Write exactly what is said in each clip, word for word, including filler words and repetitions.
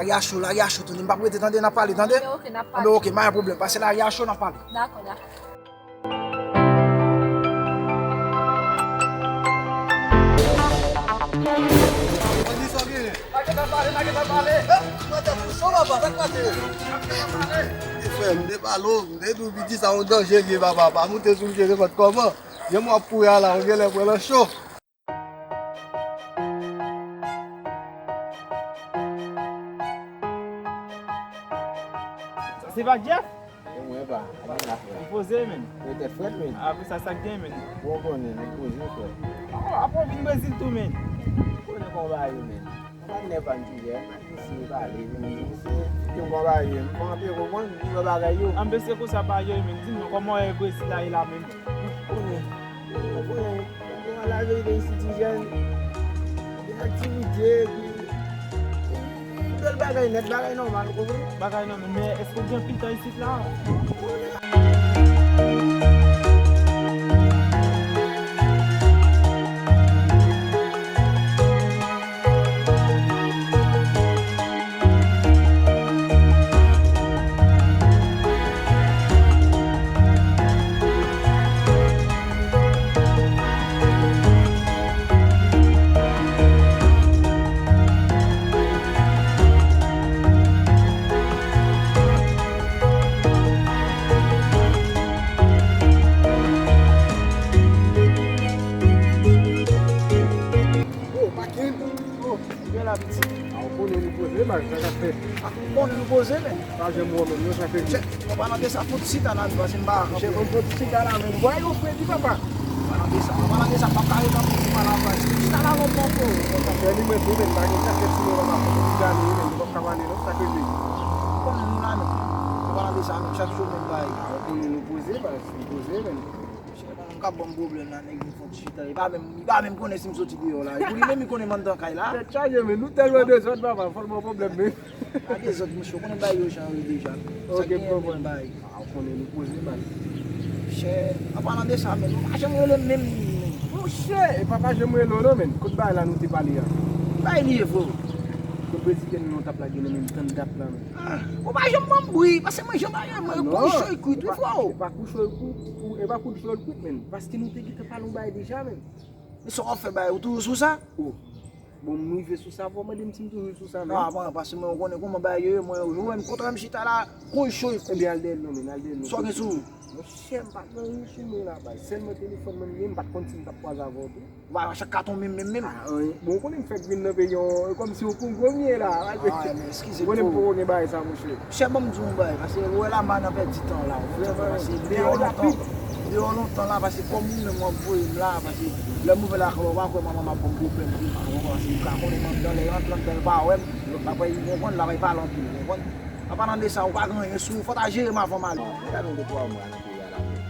Lari a cho, lari a cho, Tony. M p ap rete, tande, n ap pale, tande? Anben, oke, n ap pale. Anben, oke, pa gen pwoblèm. Pase lari a cho, n ap pale. Dakò, dakò. Andy, sa w genyen? Pa gentan pale, pa gentan pale. Eh, mwen tèt ou cho, papa, sa k pase? Ti frè, m te pale w, m te di w piti sa yon danje l ye, papa. Pa moute sou misye nenpòt kòman. Jan w ap kouri a la, w genlè pran nan cho. Sa se pa Jeff? E mwen pa, a mwen la frè. Ou poze, men. Mwen tèt frèt, men. Apre sa, sa k gen, men? Bon, konnen, nou poze, frè. Oh, apre w vin Brezil tou, men. Konnen kòman bagay yo, men. Mwen pa nèv an ki jèn, misye pale, men misye, misye, yo kòman bagay yo, m pa anpe konprann, m wè bagay yo. Anben se konsa bagay yo ye, men. Di m non, kòman w wè Brezil la ye la, men? Ou konnen, ou konnen, bon, lavi de isi ti jèn, gen aktivite, epi, epi, bèl bagay nèt, bagay nòmal, ou konprann? Bagay nòmal, men èske w gen anpil tan isit la? Oh, Makin. Oh, bèl apeti. A, ou konnen nou poze, baz, sa k ap fèt? A, ou konnen nou poze, men. Pa janm wè menm, non, sa k rive? Chè, an palan de sa, fout chita nan li, paske m pa kanpe. Chè, ban m fout chita la, men. Bwè yo fredi, papa. An palan de sa, an palan de sa, m p ap ka ret anpil sou palan, baz. Chita la lontan, fò. Chè, li mwen tou, men, pa gen sa k fèt sou mwen, papa. Fout chita nou, men, nou p ap ka pale, non, sa k rive? Ou konnen nou la, men. An palan de sa, men, chak jou, menm bagay. A, ou konnen nou poze, baz, nou poze, men. Chè, m ka ban m pwoblèm la, nèg vin fè yon ti chita. Li pa menm, li pa menm konnen si m soti deyò la. Epi li menm li konnen m anndan kay la. Tèt chaje, men nou tèlman dezòd, papa, fò l ban pwoblèm, men. Pa dezòd, mesye, ou konnen bagay yo jan yo ye deja. Sa gen menm bagay. A, ou konnen nou poze, baz. Chè, an palan de sa, men, ou pa janm rele m menm. Monchè, e papa janm rele w non, men. Kot bagay la nou te pale a? Bagay li ye, frè. Kot brezilyèn nan w t ap lage nan men m tann dat la, men. Ah, ou pa janm ban m bri, paske mwen jan bagay mwen, kou cho kwit, wi, frè. E pa kou cho kwit, e pa kou cho l kwit, men. Paske nou te gentan pale yon bagay deja, men. Men sa w ap fè bagay, ou toujou sou sa? Oh. Bon, m rive sou sa, fò w mande m si m toujou sou sa, men. Ah, bon, paske mwen, ou konnen kòman bagay yo ye, mwen, ou wè m kontre m chita la, kou cho kwit. Ebyen, al dèyè l non, men, al dèyè l non. Sa w gen sou ou? Monchè, m pa t gen anyen sou mwen la, baz. Sèlman telefòn mwen m gen, m pa t konn si m t ap kwaze avè w tou. Ou pa wè chak katon menm, menm, menm. Ah, wi. Bon, ou konnen m fèk vin nan peyi an, e kòmsi ou Kongo m ye la. Ah, men eskize m, frè. Ou konnen m poko gen bagay sa, monchè. Chè, ban m di w yon bagay, paske ou wè la, m pa nan pèdi tan la, ou konprann, paske deyò lontan, deyò lontan la, paske kòm ou menm w ap voye m la, paske lè m ouvè lakòl, ou pa kwè manman m ap ban m pwoblèm, ou konprann, paske ou ka konnen m anndan, lè yo antre anndan, yo pa wè m, yo pa kwè, ou konprann, la pa pale anpil, ou konprann. An palan de sa, ou pa gen anyen sou ou, fò w ta jere m avan m ale. Bon, m gade yon de twa mwa nan peyi a la, men.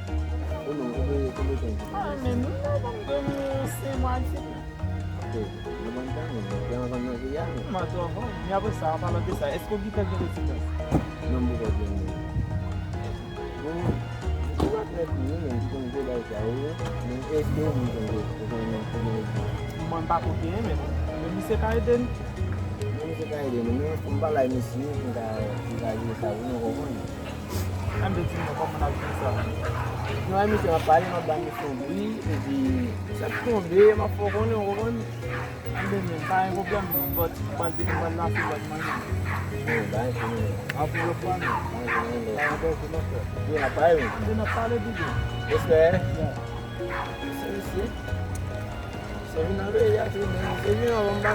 Ou menm, konbe, konbe tan ou fè isit? Ah, men nou la, ban m gen senk mwa isit. Ok, nou ban m tan, men, ou te anvan nan peyi a, men. M antre anvan, men apre sa, an palan de sa, èske w gentan gen rezidans? Non, m poko gen, men. Bon, m tou pa trè konnen, men, ki konn vye bagay sa yo, men èske ou menm konn gen, ou konn gen, ou konn gen rezidans? Mwen, m pako genyen, men, men misye ka ede n. Bon, misye ka ede nou, men fò m pale ak misye pou m ka, pou m ka jere sa pou nou, konprann? Ann di m non, kòman n ap jere sa? Non, e misye m ap pale, m ap ba misye yon bri, epi sa k tonbe, m ap fè w konnen, w konprann? Anben, men, pa gen pwoblèm, non. But, m pral vini, m pral lave, m pral manje. Bon, ba gen pwoblèm. Pa gen pwoblèm, pa gen pwoblèm. Pa gen pwoblèm, monchè. Yo, n ap pale, wi. Anben, n ap pale, bebe. Respè. Yeah. Se misye. Se vin nan peyi a tou, men se vin nan ban m ba.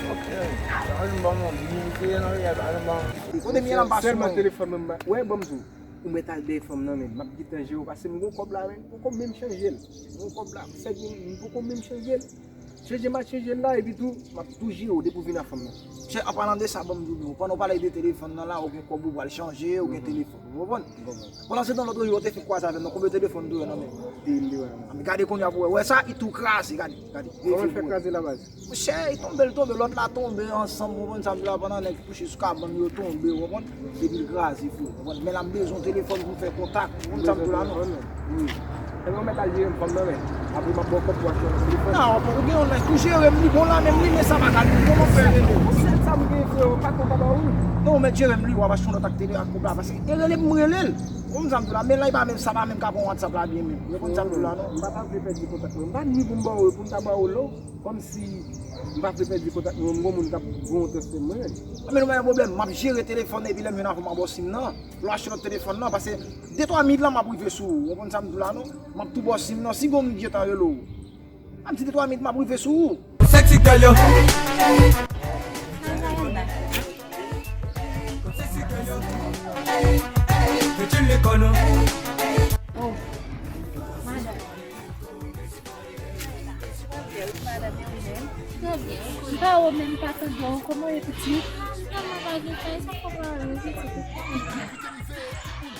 Ok. Sa vin ban m anvi, se nan peyi a, sa vin ban m. Kote m ye la, m pa sou mwen. Sèlman telefòn mwen m ba. Wè, ban m di w. Ou mèt al dèyè fanm nan, men. M ap gentan jere w, paske m gon kòb la, men. M poko menm chanje l. M gon kòb la, m fè gen, m poko menm chanje l. Chanje m al chanje l la, epi tou, m ap tou jere w depi w vin ak fanm nan. Chè, an palan de sa, ban m di w, pandan w pale de telefòn nan la, ou gen kòb ou pral chanje, ou gen telefòn. Ou konprann? M konprann. Pandan se tan, lòt jou, ou te fin kwaze avè m nan, konbyen telefòn ou te wè nan men? De, m te wè nan men. Anben, gade kounye a pou wè. Wè sa, li tou kraze, gade, gade. Kòman l fè kraze la, baz? Monchè, li tonbe, li tonbe, lòt la tonbe ansanm, ou konprann sa m di la, pandan nèg kouche sou kabann yo tonbe, ou konprann? Epi l kraze, frè, ou konprann? Men la, m bezwen yon telefòn pou m fè kontak, ou konprann sa m di la, non? Wi. Ou mèt al jere m fanm nan, men apre m ap ba w kòb pou achte yon telefòn. Non, ou gen yon nèg pou jere m, li bon la menm, li, men sa pa ka li, kòman fè rele? Ou sèl sa m gen, frero, pa konn pa ba ou. Non, ou mèt jere m, li, w ap achte yon lòt ak tele ak kòb la, paske e rele m, m rele l. Ou konn sa m di w la, men la, e pa menm, sa pa menm ka pran WhatsApp la byen menm. Ou konn sa m di w la, non? M pa ta vle pèdi kontak mwen. M pa ni pou m ba w, pou m ta ba w lò, kòmsi m pa vle pèdi kontak mwen, m gon moun k ap gon transfè mwen. Men nou pa gen pwoblèm, m ap jere telefòn nan, epi lè m jwenn avè w, m ap ba w sim nan. Lè w achte lòt telefòn nan, pase de twa minit la, m ap rive sou ou. Ou konn sa m di w la, non? M ap tou ba w sim nan. Si gon moun gentan rele w, m ap di de twa minit, m ap rive sou ou. Sexy girl, yo. Sexy girl, yo. Mete le kono. Oh, madanm. Madanm, e ou menm? Trè byen. M pa wè w, men m pa tande w. Kòman w ye, pitit? Ah, m tèlman pa gen tan, sa fè w pa wè m, pitit.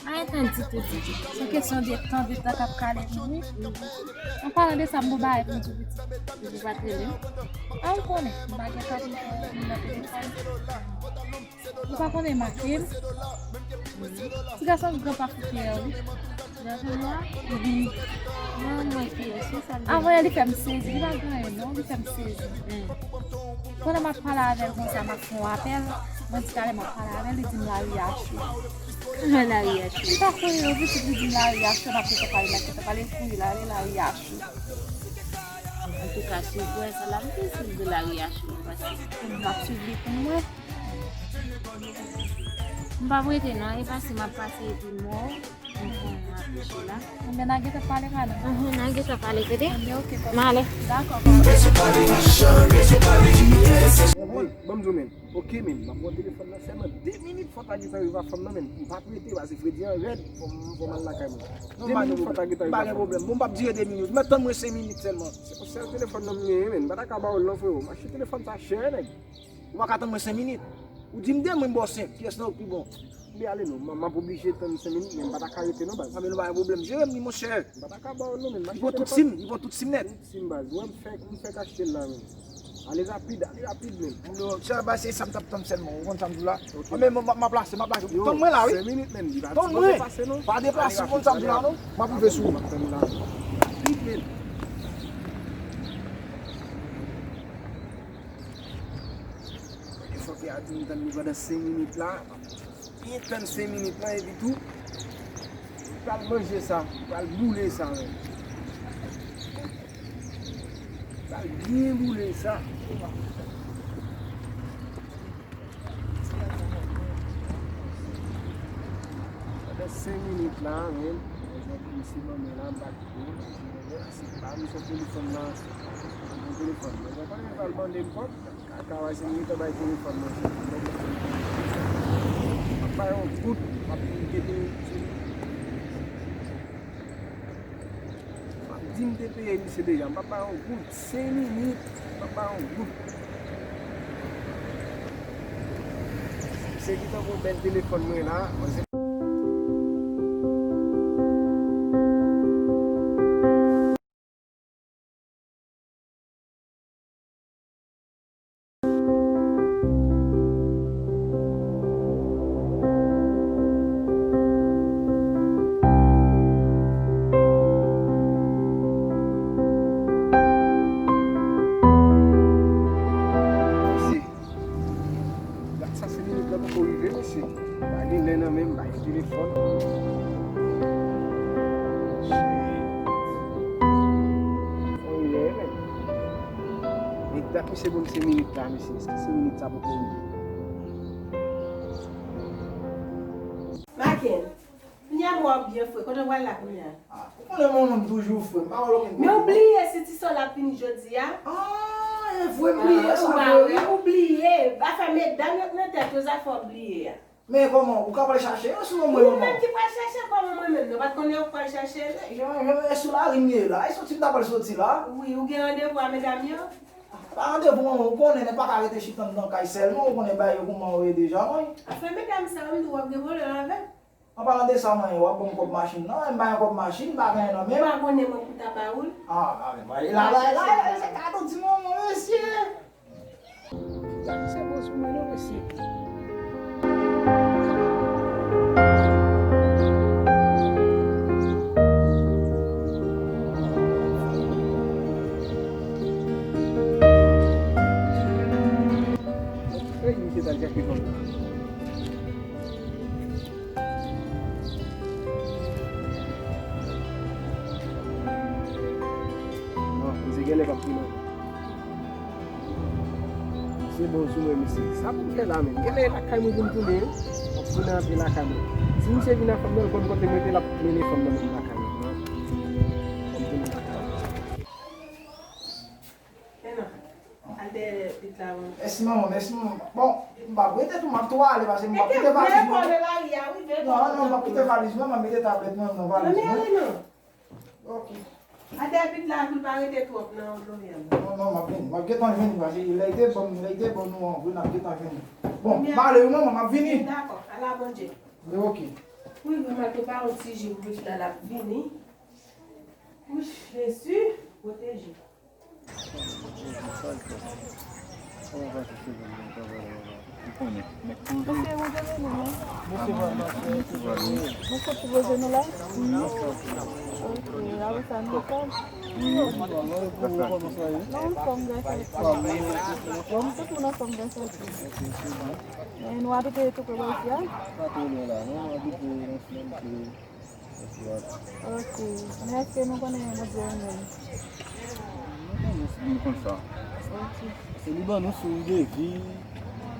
Pa gen tan ditou, ditou. Se kesyon de tan, de tan k ap kale nou, wi. An palan de sa, m gon bagay pou m di w, pitit. Ou pa t rele m? Ah, ou konnen, m pa gen tan pou m fè moun nan telefòn. Ou pa konnen make m? Ti gason gran pa fout kiyè, wi. Gason nwa? Wi. Non, mwen kiyè, se sa l vle. Avan yè, li fè m sezi, li pa gen anyen, non, li fè m sezi. Pandan m ap pale avè l konsa, m ap fè yon apèl, mwen di talè m ap pale avè l, li di m lari a cho. Lari a cho. Li pa konnen non, pitit, li di m lari a cho, m ap gentan pale, m ap gentan pale, l kouri l ale, lari a cho. Antouka, si w wè sa la, m te di l de lari a cho, paske m ap swiv li pou m wè. M p ap rete non, e pase m ap pase epi m wè w, m fè yon apèl la. Enben, n a gentan pale, madanm. Enhen, n a gentan pale, tande? Enben, oke, kòmsi. M ale. Dakò, kòmsi. Bon, bon, m di w, men. Oke, men, m ap pran telefòn nan sèlman de minit, fò ta gentan rive a fanm nan, men. M p ap rete, pase fredi an rèd, fò m, fò m al lakay mwen. De minit, fò ta gentan rive a fanm nan. Pa gen pwoblèm. Bon, m p ap dire de minit. Mèt tann mwen senk minit sèlman. Se yon sèl telefòn nan m genyen, men. M pa ta ka ba w l non, frero. M achte telefòn sa chè, nèg. Ou pa ka tann mwen senk minit? Ou di m de mwen, m ba w senk. Kiyès nan yo k pi bon? Oubyen ale non, m, m ap oblije tann senk minit, men m pa ta ka rete non, baz. Anben, nou pa gen pwoblèm. Jere m li, monchè. M pa ta ka ba w l non, men m achte telefòn. Li pran tout sim, li pran tout sim nèt. Tout sim, baz. Wè m fèk, m fèk achte l la, men. Ale rapid, ale rapid, men. Monchè, baz, se sa m t ap tann sèlman. Ou konn sa m di w la? Oke. Anben, m, m, m ap lase, m ap lase. Yo, tann mwen la, wi. Senk minit, men. Li pa, tann mwen la. Pa deplase, non. Pa deplase, ou konn sa m di w la, non. M ap rive sou ou. M ap tann la. Rapid, men. Fòk yo ap vin tann li pandan senk minit la. Byen tann senk minit la, epi tou, li pral manje sa, li pral boule sa menm. Li pral byen boule sa. Pandan senk minit la, menm, misye ban mwen la, m pa Se pa misye telefòn nan, yon telefòn. Mwen konnen l pral mande m kòb. Kaka, wè se m gentan bay telefòn mwen. M ap bay yon goud, m ap di m te peye. M ap di m te peye misye deja. M p ap bay yon goud. Senk minit, m p ap bay yon goud. Se ki tankou bèl telefòn mwen la, mwen se Gad sa, senk minit la poko rive, mesye. Pa gen lè nan men m, pa gen telefòn. Shit. Fò m ye, men. Men dat misye ban m senk minit la, mesye. Èske senk minit sa poko rive? Maken, kounya m wè w byen fre. Kote w pral la kounya? Ah, ou konnen mwen menm toujou fre. M pa wè l okenn pwoblèm. Men ou bliye si ti sè w la ap vini jodi a? Ah, e vre, m bliye sa vre, wi. Ou bliye. Afè medam yo k nan tèt ou, zafè w bliye a. Men kòman, ou ka pral chache yo sou mwen, manman? Ou menm ki pral chache kòman mwen menm? Nou pa t konnen ou k pral chache l? Yo, yo, e sou lari m ye la. E soti m ta pral soti la. Wi, ou gen randevou a medam yo? Pa randevou, manman, ou konnen nèg pa ka rete chita anndan kay sèlman, ou konnen bagay yo kòman yo ye deja, wi. Afè medam sa yo, m di w ap gen pwoblèm avè l. An palan de sa, manman, w ap ban m kòb machin nan, e m pa gen kòb machin, m pa gen anyen nan men m. Ou pa konnen mwen pou ta ba ou l? Ah, ah, men, la, la, la, la, se kado ti manman, mesye. Gad se bon sou mwen non, mesye. Kèk segonn la. Non, misye genlè p ap vin ankò. Misye bon sou mwen, mesye. Sa pou m fè la menm? Genlè e lakay mwen pou m tounen wi. M ap tounen antre lakay mwen. Si misye vin ak fanm nan, l konn kote m rete, l ap mennen fanm nan menm lakay mwen. Fò m tounen lakay mwen. Men non. Al dèyè pit la, bon. Mèsi, manman, mèsi, manman. Bon, m p ap rete tou, m ap tou ale, paske m p ap kite valiz mwen. Non, non, m p ap kite valiz mwen, m ap mete tablèt mwen nan valiz mwen. Ok. Al dèyè pit la, pou l pa rete twòp nan dlo a. Non, non, m ap vini. M ap gentan vini, paske lè l te bon, lè l te bon nou an vre, n ap gentan vini. Bon, m ale wi, manman, m ap vini. Dakò, ala Bondye. Ok. Wi, mwen mal prepare yon ti ji pou pit la, l ap vini. Wouch, Jezi, pwoteje. Mesye, mwen te vini, non? Mwen sot poze nou la? Ok, apre sa, nou ansanm? Nou ansanm, grasa Dye. Tout moun ansanm, grasa Dye. Men nou abite tou pre bò isi a? Ok. Men èske nou konnen Bondye renmen nou? Nou konnen, nou konn sa. Ok. Paske li ban nou souri de vi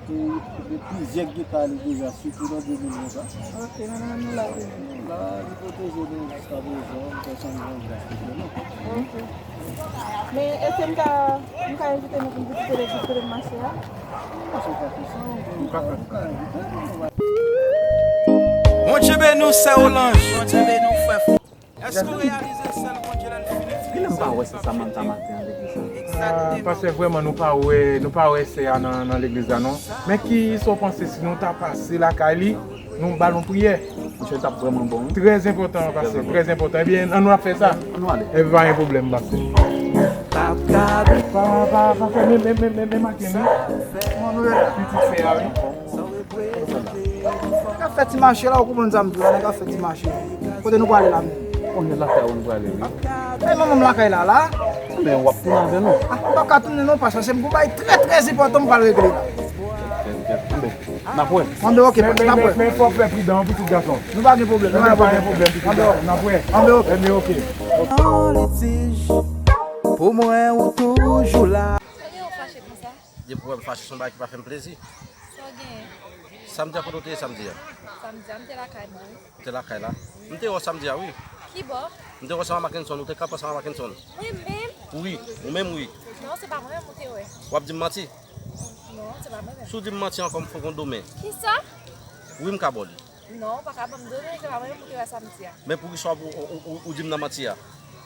pou de plizyè geta ane deja, sitou nan de mil ven sa. Ok, men nou menm nou la toujou. Nou la, li pwoteje nou jiska prezan, pèsonn pa janm pwoblèm nou. Ok. Men èske m ka, m ka envite nou pou n vizite legliz kote m mache a? Bondye beni w, sè Olanj. Bondye beni w, frè Fou. Èske w reyalize sèl Bondye lè l fini fini sèl Bondye pa fini? Ah, pastè, vrèman, nou pa wè, nou pa wè sè a nan, nan legliz la, non. Men ki sa w panse si nou ta pase lakay li, nou ba l yon priyè? Monchè, l t ap vrèman bon, wi. Trè enpòtan, pastè, trè enpòtan. Ebyen, ann nou ap fè sa. Ann nou ale. Ebyen, pa gen pwoblèm, pastè. Pa, pa, pa, pa fè men, men, men, men, men maten, wi. Pitit sè a, wi. Nèg ap fè ti mache la, ou konprann sa m di w la, nèg ap fè ti mache. Kote nou prale la menm? Kounye a lakay ou nou prale, wi. E manman m lakay la, la. Men w ap tounen avè nou. Ah, m p ap ka tounen non, pastè, se yon bagay trè, trè enpòtan m pral regle la. Kèt, kèt, kèt. Anben, n ap wè. Anben, ok, pastè, n ap wè. Men, men, men fò w fè pridan, wi, pitit gason. Nou pa gen pwoblèm, nou pa gen pwoblèm. Anben, ok. Anben, ok. Yon litij pou mwen ou toujou la. Depi w wè m fache, se yon bagay ki pa fè m plezi. Sa w genyen? Samdi a, kote w te ye samdi a? Samdi a, m te lakay mwen, wi. Ou te lakay la? M te wè w samdi a, wi. Ki bò? M te wè w ansanm ak Mackenson, ou te kanpe ansanm ak Mackenson. Mwen menm? Wi, ou menm, wi. Non, se pa mwen menm ou te wè. W ap di m manti? Non, se pa mwen menm. Si w di m manti ankò, m fè w yon domen. Kisa? Wi, m ka ba w li. Non, ou pa ka ban m domen, se pa mwen menm ou te wè samdi a. Men poukisa w, ou, ou, ou, ou di m nan manti a?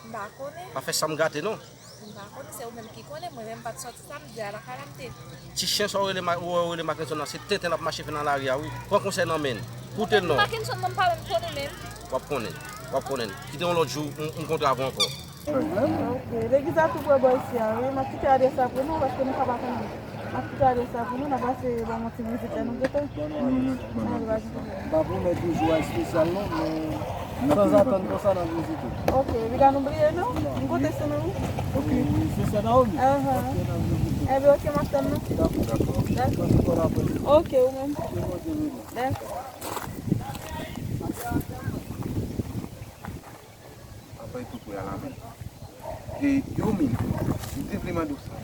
M pa konnen. Pa fè san m gate, non. M pa konnen, se ou menm ki konnen, mwen menm m pa t sòti samdi a, lakay la m te. Ti chen sa w rele Ma-, ou rele Mackenson nan, se tenten l ap mache fè nan lari a, wi. Pran konsèy nan men l. Koute l non. Mackenson nan m pa menm konnen menm. W ap konnen. W ap konnen. Kite yon lòt jou, m, m kontre avè w ankò. Ok, legliz la tou prè bò isi a, wi. M ap kite adrès la pou nou, paske nou ka pa konnen. M ap kite adrès la pou nou, n a pase ban m yon ti vizit lè nou gentan. Bon, bon, bon. Ann, pa gen pwoblèm. M pa pwomèt yon jou espesyal non, men tanzantan konsa n ap vizite. Ok, piga nou bliye non? Non. M konte sou nou wi. Ok. Wi, se sè Naomi? Ahan. Ok, n ap vizite. Enben ok, m ap tann nou. Dakò. Dakò. Dakò. Ok, ou menm. Ke Bondye beni w. Dakò. Apa e tou prè a la menm. E, yo menm, m te vle mande w sa.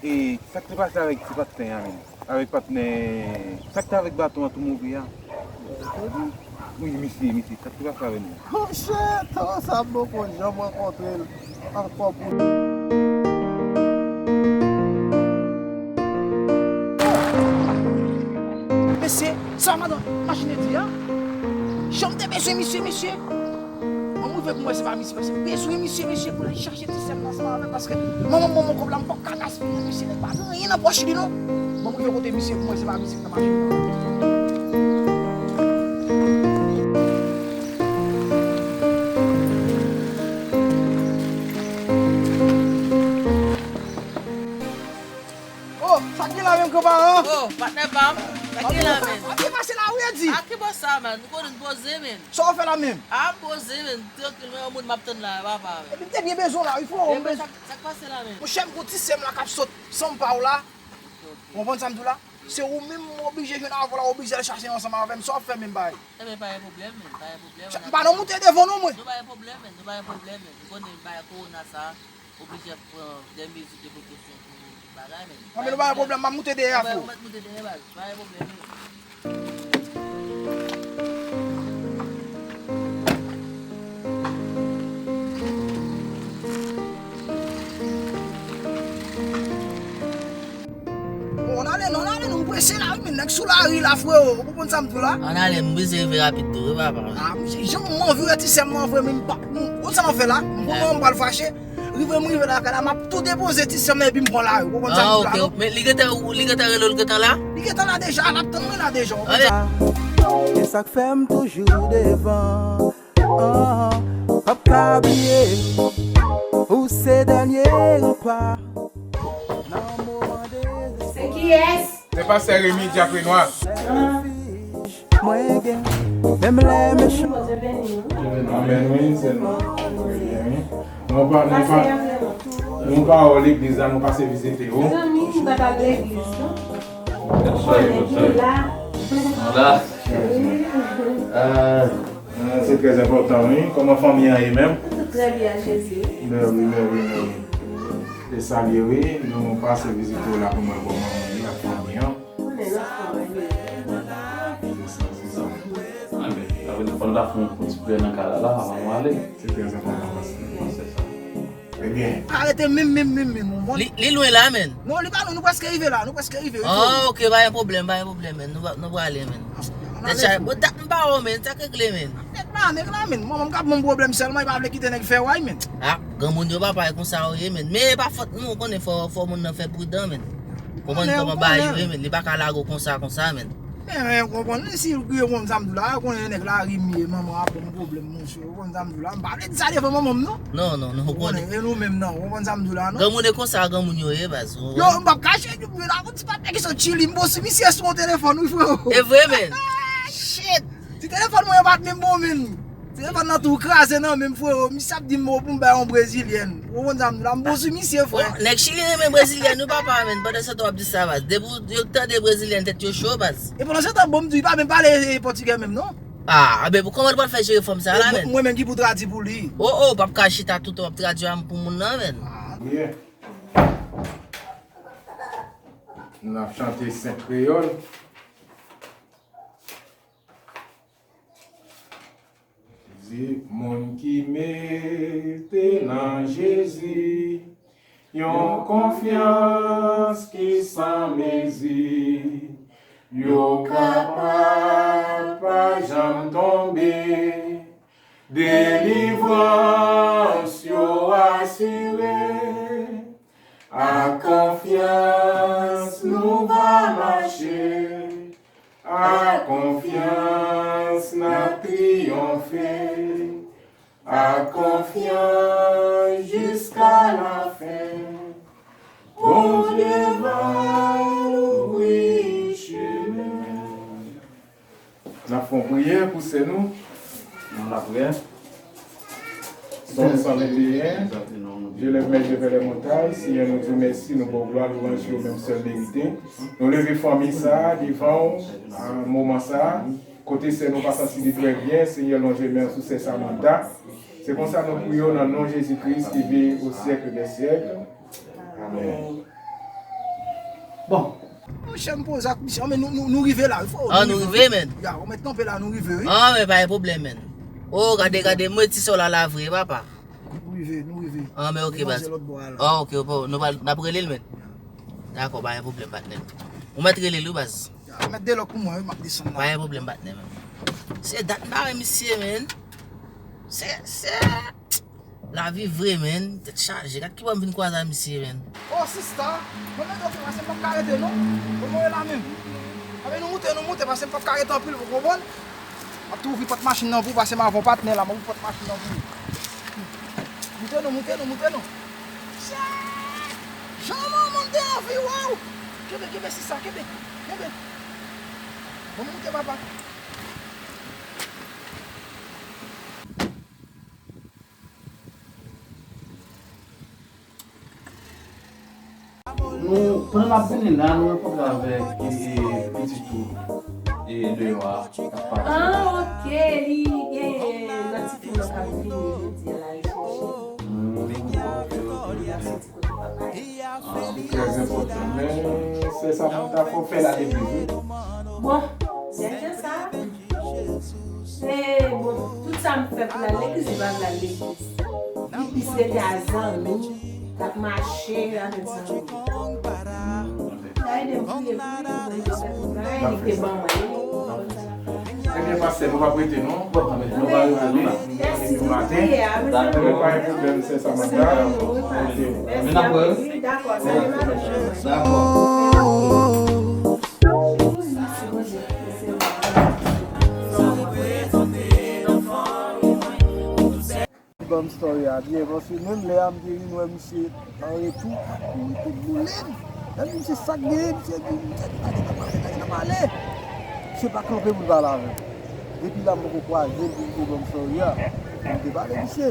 E, sa k te pase avèk ti patnè a menm? Avèk patnè, sa k te avèk baton an tou move a? Wi, misye, misye, sa k te pase avè l menm? Monchè, tan sa m poko janm rankontre l ankò pou. Mesye, sa madan machin di a? Jan m te bezwen misye, mesye. Ban m rive pou m wè se pa misye, paske m bezwen misye, mesye, pou l al chache ti sè m nan ansanm avè m, paske manman m ban m yon kòb la, m p ap ka gaspiye l, mesye, nèg pa gen anyen nan pòch li, non. Ban m rive kote misye pou m wè se pa misye k nan machin nan. Oh, sa k gen la menm, granparan? Oh, patnè pa m, sa k gen la menm? Sa k pase la, wi, Edi? A ki bò sa, man? Ou konnen n poze, men. Sa w fè la menm? A, m poze, men. Trankil, men, yon moun m ap tann la, papa, men. Epi m te byen bezwen w la, wi, frè, m bezwen. Sa, sa k pase la, men? Monchè, m gon ti sè m la k ap sot san m pa w la. Ok, ok. Ou konprann sa m di w la? Se ou menm m oblije jwenn avè w la, oblije al chache ansanm avè m. Sa w ap fè menm, bay? Enben, pa gen pwoblèm, menn, pa gen pwoblèm. M pa nan moute devan non, mwen. Nou pa gen pwoblèm, menn, nou pa gen pwoblèm, menn. Ou konnen bagay kowona sa, oblije pran de mezi de prekosyon pou bagay, menn. Anben, nou pa gen pwoblèm, m ap moute dèyè a, frè. Ou mèt moute dèyè, baz, pa gen pwoblèm, menn. Bon, ann ale non, ann ale non, m prese la wi, men nèg sou lari la, freo, ou konprann sa m di w la? Ann ale, m bezwen rive rapid tou wi, papa. Ah, m, jan m anvi wè ti sè m nan vre, men m pa, m, ou konn sa m ap fè la? M konn kòman m pral fache. Rive m rive lakay la, m ap tou depoze ti sè m nan epi m pran lari, ou konprann sa m di w la, non? Men li gentan, li gentan rele w, li gentan la? Li gentan la deja, l ap tann mwen la deja, ou konn sa. E sa k fè m toujou devan. Ah, p ap ka bliye, ou se dènye ranpa. Nan moman dezespwa. Se kiyès? Se pastè Remy Diak Renois. Mwen gen, menm lè mechan. Amèn, wi, se nou. Nou pa, nou pa, nou pa wè w legliz la, nou pase vizite w. Zanmi, m pa t al legliz, non. Mwen ki la. La. Ah, se trè enpòtan, wi. Kòman fanmi an ye menm? Tout trè byen, Jezi. Mèwi, mèwi, mèwi. E salye, wi. Nou pase vizite w la pou mwen, kòman w ye ak fanmi an. Konnen lòt fwa, wi. Se sa, se sa. Enben, apre nou konn la fè yon ti priyè nan kay la, la, avan nou ale. Se trè enpòtan, pastè. Se sa. Ebyen. Pa rete menm, menm, menm, menm, ou konprann? Li, li lwen la, menn. Non, li pa lwen, nou prèske rive la, nou prèske rive, wi, frè. Ah, ok, pa gen pwoblèm, pa gen pwoblèm, menn. Nou va, nou prale, menn. Tèt chaje. Bon, dat m pa wè w, menn. Sa k regle, menn? Nèg la, nèg la, menn. Manman m k ap ban m pwoblèm sèlman, li pa vle kite nèg fè way, menn. Ah, granmoun yo, papa, e konsa yo ye, menn. Men e pa fòt nou, ou konnen, fò, fò moun nan fè pridan, menn. Konprann kòman bagay yo ye, menn. Li pa ka lage w konsa, konsa, menn. Men, men, ou konprann, si l kriye konn sa m di w la, ou konnen nèg la ri m ye, manman ap ban m pwoblèm, monchè, ou konn sa m di w la, m pa vle di sa devan manman m, non. Non, non, non, ou konnen. E nou menm, non, ou konn sa m di w la, non. Granmoun e konsa, granmoun yo ye, baz. Yo, m p ap kache, yo la, yon ti patnè ki sot Chili, m bon sou misye sou yon telefòn, wi, freo. E vre, menn. Shit! Ti telefòn mwen yo pa t menm bon, menn. Telefòn nan tou kraze nan men m, freo. Misye ap di m, o, pou m bay yon brezilyèn. Ou konn sa m di w la, m bon sou misye, frè. Bon, nèg Chili renmen brezilyèn, wi, papa, menn. Pandan se tan w ap di sa, baz. Depi yo tande brezilyèn, tèt yo cho, baz. E pandan se tan, bon, m di w, li pa menm pale, e, pòtigè menm, non. Ah, a ben, pou kòman l pral fè jere fanm sa la, menn? Mwen menm ki pou tradui pou li. O, o, p ap ka chita toutan w ap tradui a pou moun nan, menn. Ah. Yeah. N ap chante Sent Kreyòl. Di, moun ki mete nan Jezi yon konfyans ki san mezi, yo kapab pa janm tonbe, delivrans yo asire. Ak konfyans nou va mache, ak konfyans n ap triyonfe, ak konfyans jiska lafen. Bondye va louvri chemen. N ap fè yon priyè pou sè nou. Nan lapriyè. Sòm san venteyen. Je lève mes yeux vers les montagnes. Senyè, nou di w mèsi, nou ba w glwa, lwanj ki ou menm sèl merite. Nou leve fanmi sa a devan w, a moman sa a, kote sè nou pa santi li trè byen. Senyè, lonje men w sou sè Samantha. Se konsa nou priye w nan non Jezi Kris ki viv au siècle des siècles. Amèn. Bon. Monchè, m poze ak misye. An, men nou, nou, nou rive la, wi, frè. An, nou rive, menn. Ya, ou mèt kanpe la, nou rive, wi. An, men pa gen pwoblèm, menn. O, gade, gade, mwen ti sè w la, la vre, papa. Nou rive, nou rive. An, men ok, baz. An, ok, ok, nou pral, n ap rele l, menn. Dakò, pa gen pwoblèm, patnè. Ou mèt rele l, wi, baz. Ya, mèt delòk pou mwen, wi, m ap desann la. Pa gen pwoblèm, patnè, menn. Se dat m pa wè misye, menn. Se, se. Lavi vre, menn. Tèt chaje. Gad ki bò m vin kwaze a misye, menn. O, sista, mwen mete w fè pase m p ap ka rete, non. Mwen mwen la menm. Anben, nou moute, nou moute, pase m p ap ka rete anpil, ou konprann? M ap tou ouvri pòt machin nan pou ou, pase m avè w, patnè, la, m ap ouvri pòt machin nan pou ou. Moute non, moute non, moute non. Shit! Jan manman m te anvi wè w. Kenbe, kenbe, sista, kenbe, kenbe. Bon, moute, papa. Nou, pandan n ap vini la, nou rankontre avèk e, e, pitit ou e, deyò a k ap pase. Ah, ok, li gen lòt ti fi nan k ap vini jodi a la, li chèche. Hmm, ok, ok, ok. Li ap soti kote papa l. Ah, se trè enpòtan. Men, sè Samantha, fò w fè l al legliz, wi. Bon, jan jan sa, se, bon, tout sa m fè pou l al legliz, li pa vle al legliz. Li plis rete a zanmi, l ap mache avèk zanmi. Sa ede m priye pou li, pou Bondye fè tout bagay, li te ban mwen li. Ebyen, pastè, nou p ap rete non. Bon, nou va rete la. Mèsi pou priyè a. Nou pa gen pwoblèm, sè Samantha. Ok. Mèsi anpil. Dakò, salye madanm nan. Dakò. Li ban m story a byen, paske menm lè a m te vin wè misye an retou, li kouri tout boule m. Lè m di misye sa k genyen, misye di, misye di, "Pa gen nan pale, pa gen nan pale." Misye pa kanpe pou l pale avè m. Depi la, m poko kwaze l pou l te ban m story a. M te pale misye.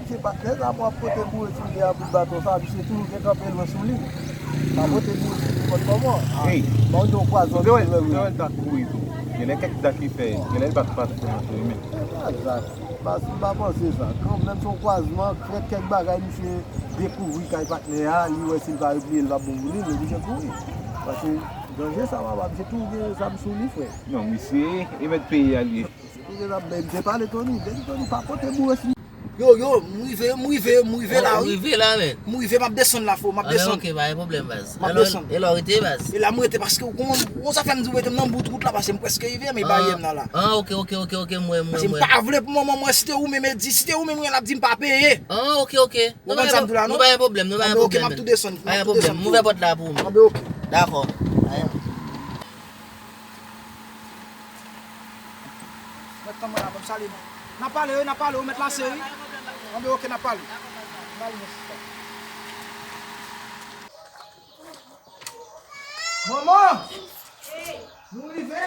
Misye pa, lè sa pou ap pote boure sou li a, bout baton sa, misye toujou te kanpe lwen sou li. Pa pote boure sou li, nenpòt kòman. Ah, wi. Bon, yo kwaze w, ou te wè l ta kouri tou. Genlè kèk zak li fè, genlè l pa t, pa t fè antre men. Sa zak. M pa, m pa panse sa. Kanmenm se yon kwazman, fè kèk bagay, misye dekouvri kay patnè a, li wè si l pa repliye, l pa bon pou li, li oblije kouri. Paske danje sa, papa, misye tou gen zam sou li, frè. Non, misye, e mèt peyi a li ye. Misye tou gen zam, men misye pale Tony, misye di Tony pa pote boure sou. Yo, yo, m rive, m rive, m rive la, wi. Ou rive la, men. M rive, m ap desann la, fo, m ap desann. Ok, pa gen pwoblèm, baz. M ap desann. E lè w rete, baz? E la m rete paske ou konn, ou konn sa fè m di w mete m nan bout wout la, paske m prèske rive, men barye m nan la. Ah, ok, ok, ok, ok, m wè, m wè, m wè. Paske m pa vle pou moman, mwen, si te ou menm, e di, si te ou menm, l ap di m pa peye. Ah, ok, ok. Ou konprann sa m di w la, non? Nou pa gen pwoblèm, nou pa gen pwoblèm, men. M ap tou desann, m ap tou desann tou. Ouvè pòt la pou ou menm. Anben, ok. Dakò. Mèt tann mwen la, ban m salye nou. N ap pale, wi, n ap pale, ou mèt lase, wi. Anben, ok, n ap pale. N ap pale, mon sista. Manman! Nou rive!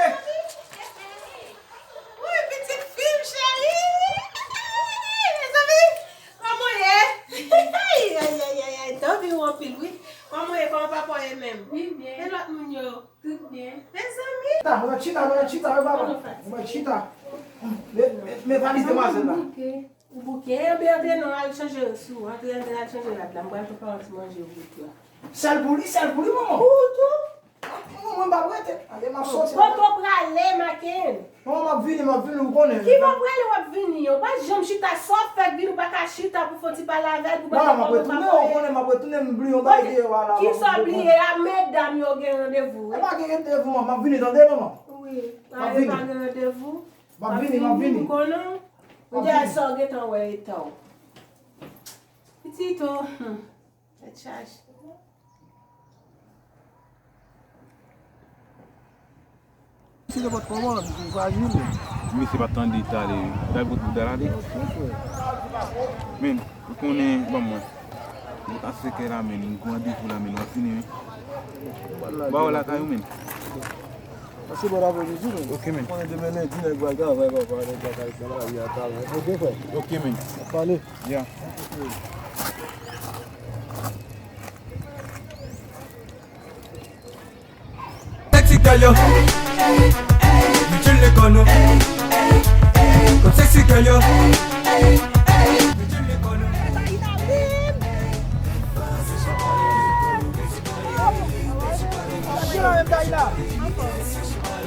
Wi, pitit fi m cheri! Mezanmi, kòman w ye? Ay, ay, ay, ay, ay, dòmi w anpil, wi. Kòman w ye? Kòman papa w ye menm? Li byen. E lòt moun yo? Tout byen. Mezanmi! Chita, mwen chita, mwen chita, wi, papa. Mwen chita. Men, men, men valiz demwazèl la. Ou bouke, antre, antre non, al chanje sou, antre, antre, al chanje rad la. M pral prepare yon ti manje pou ou la. Sèl pou li, sèl pou li, manman. Pou ou tou? Manman, mwen pa prete. Ale, m ap soti. Kote w prale, Maken? Manman, m ap vini, m ap vini, ou konnen. Ki bò w prale, w ap vini? Ou pa janm chita, sa w fè k vini, ou pa ka chita pou fè yon ti pale avè l, pou mande kòman papa w ye? Non, m ap retounen, ou konnen, m ap retounen, m bliye yon bagay deyò a la. Kisa w bliye a? Medam yo gen randevou, wi. E pa gen randevou, manman, m ap vini, tande, manman. Wi, pa gen randevou. M ap vini, m ap vini. M konnen w. Ou di a sa w gentan wè eta w. Pitit o, hmm, tèt chaje. Si nenpòt kòman, misye frajil. Misye pa tande tale, wi. Bay bout bouda la, de. Men, ou konnen, ban mwen. Ou ta sekè la, men, m gon randevou la, men, w ap vini, wi. Ba w lakay ou, men. Pase bòn apremidi, men. Ok, men. Konnen demen lendi, nèg pral travay, papa, nèg pral travay, travay, travay. Ok, frè. Ok, men. N ap pale. Ya. Ok. Sexy girl, yo. Mwen chile kono. Kon sexy girl, yo. Mwen chile kono.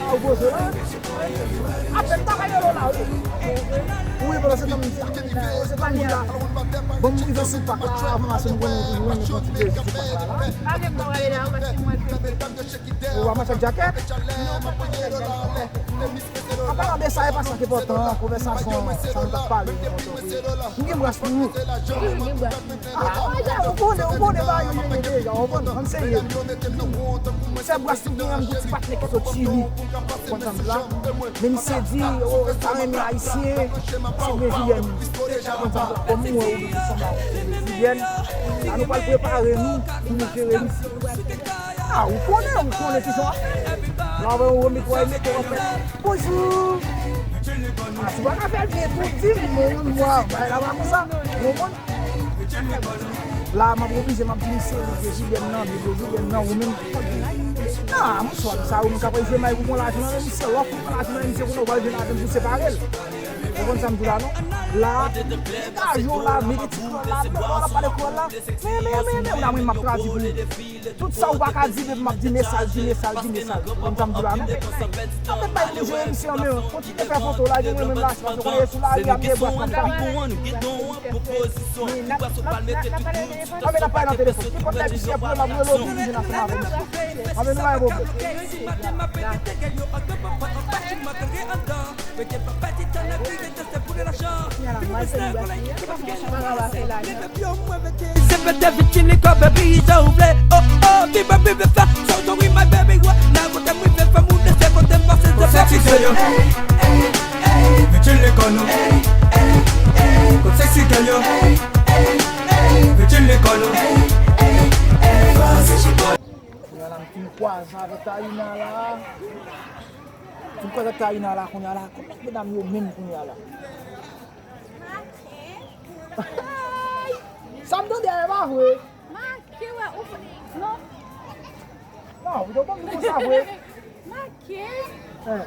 Ou poze la. Apèn ta kay yo la, wi. Wi, pandan se tan m di, se tan m di la. Bon, m rive sou pak la, avan mache m konnen ou toujou renmen pran ti plezi sou pak la, la. Pa gen pwoblèm, paske mwen fè. Ou pa mache ak jakèt? Non, m pa mache ak jakèt. An palan de sa, e pa sa k enpòtan, konvèsasyon, sa nou t ap pale, enpòtan. M gen bras pou ou. Wi, m gen bras pou ou. Ah, ou konnen, ou konnen bagay yo ye deja, ou konprann, ann serye. Sèl bras li genyen, m gon ti patnè ki sot Chili. Ou konprann sa m di la? Men misye di, oh, li pa renmen Ayisyen, se Brezilyen. Ou konprann sa m di la? Kòm ou wè, ou sanble Brezilyèn. La, nou pral prepare nou pou nou jere misye. Ah, ou konnen, ou konnen kijan w ap fè. Lè w ap rantre, w mete w ap fè. Bonjou. Ah, si w pa ka fè l byen tou, di m, mwen, mwen, mwen, bagay la pa konsa. Ou konprann? La, m ap oblije, m ap di misye, li prezidè m nan, li prezidè m nan, ou menm. Nan, m sòt sa, ou menm k ap jwe may pou pran lajan nan men misye, lè w fin pran lajan nan men misye, kounye a w pral vin avè m pou separe l. Ou konprann sa m di w la, non? La, degaje w la, mete ti kreyòl la, blan w la, pale kreyòl la. Men, men, men, men, ou la, mwen, m ap tradui pou ou. Tout sa ou pa ka di, men m ap di mesaj, di mesaj, di mesaj. Ou konprann sa m di w la, non? Ann met bay pou jere misye an men, kontinye fè foto, lage mwen menm la, se paske w konnen sou lari a, m gen bras nan m pa. Anben n ap pale nan telefòn. Nenpòt lè misye ap rele m, ap rele w, oblije vin ansanm avè m. Anben nou pa gen pwoblèm. Se pete vitin li kò baby jan ou vle. Oh oh, viva viva sa, so don't we my baby wa. La kote mwen fè fè moun se kote m pase. Kote sexy girl yo. Vitin li kò nou. Kote sexy girl yo. Vitin li kò nou. Kounye a la, m fin kwaze avèk Taïna la. M fin kwaze avèk Taïna la, kounye a la. Kòman medam yo menm kounye a la? Sa m tande a, e pa vre? Make wè ou fè. Non. Non, ou te konn konsa vre. Make. Eh,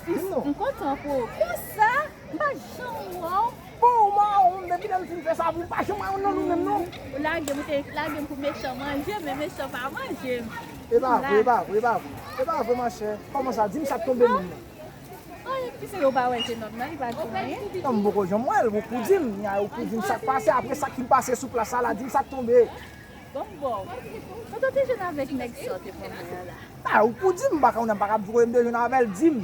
di m non. M kontan pou ou. Konsa, m pa janm wè w. Bon, ou mawon, depi lè m fin fè sa pou ou, pa janm wè yon nan nou menm non. Ou lage m, ou te lage m pou mechan manje, men mechan pa manje m. E pa vre, e pa vre, e pa vre. E pa vre, machè. Kòman sa? Di m sa k tonbe menm non. Ay, ki se yo pa wè jenòm nan, li pa di anyen. Non, m poko janm wè l, ou pou di m, ou pou di m sa k pase, apre sa k fin pase sou plas sa la, di m sa k tonbe. Bon, bon. Kote w te jwenn avèk nèg sa w te pran mwen an la? Ba, ou pou di m, m pa ka, m pa ka di w kote m te jwenn avè l, di m.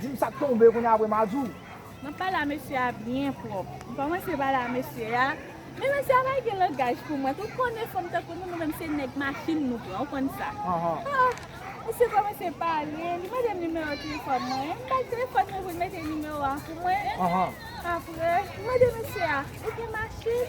Di m sa k tonbe, kounye a apre m a di w. M ap pale a mesye a byen pwòp. M kòmanse pale a mesye a. Men mesye a pa gen langaj pou mwen. Ou konnen fanm tankou nou, nou menm se nèg machin nou pran. Ou konn sa. Anhan. Ah, misye kòmanse pale. Li mande m nimewo telefòn mwen. M ba l telefòn mwen pou l mete nimewo a pou mwen. Anhan. Apre, li mande mesye a, ou gen machin?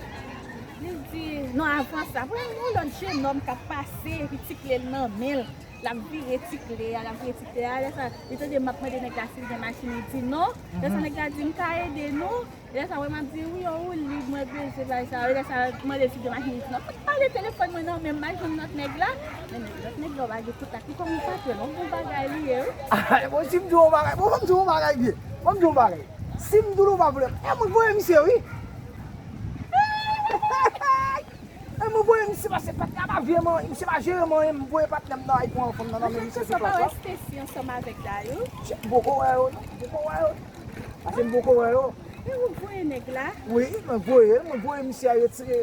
Li di, non, avan sa. Apre, yon lòt jenòm k ap pase, epi ti kle l nan men l. L ap vire ti kle a, l ap vire ti kle a. Lè sa, li tande m ap mande nèg la si l gen machin, li di non. Lè sa, nèg la di, m ka ede nou. Lè sa, mwen, m ap di, wi, yon woulib, mwen bezwen bagay sa. Lè sa, m mande l si l gen machin, li di non. Fout pale telefòn mwen nan men m, m al jwenn lòt nèg la. Men lòt nèg la, w pa gen kontak li kòm yon patwon, non, bon bagay li ye, wi. Bon, si m di w yon bagay, bon, ban m di w yon bagay byen. Ban m di w yon bagay. Si m di w l ou pa vle, e mwen voye misye, wi. E mwen voye misye pase patnè a pa vye manyen, misye pa jere manyen, m voye patnè m nan ay pran fanm nan nan men misye sou plas la. Spesi ansanm avèk Dayou. M poko wè yo non, m poko wè yo. Pase m poko wè yo. E ou voye nèg la? Wi, mwen voye l, mwen voye misye a retire.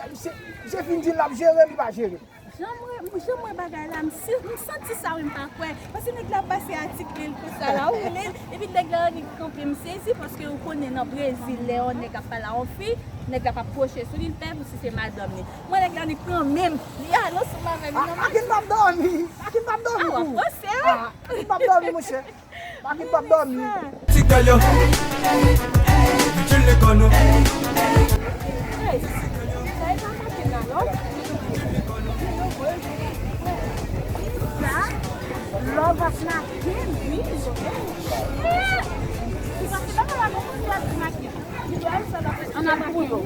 Misye, misye fin di l ap jere, li pa jere. Jan mwen, jan mwen bagay la, m si, m santi sa wi, m pa kwè. Paske nèg la pase a ti kle l konsa la, ou wè l, epi nèg la annik kanpe, m sezi paske ou konnen nan Brezil, lè yon nèg ap pale a yon fi, nèg la p ap pwoche sou li, l pè pou si se madanm li. Mwen nèg la annik pran men m, li ale ansanm avè m nan machin. Akin p ap dòmi, Akin p ap dòmi pou ou. A, w ap panse wi. Akin p ap dòmi, monchè. Akin p ap dòmi. Ti gèl yo. Hey, sa e pa maten nan, non? Sa, love ap maten, wi. Shit! Ou panse pa la, bon, love ap maten. Ann al pou yo.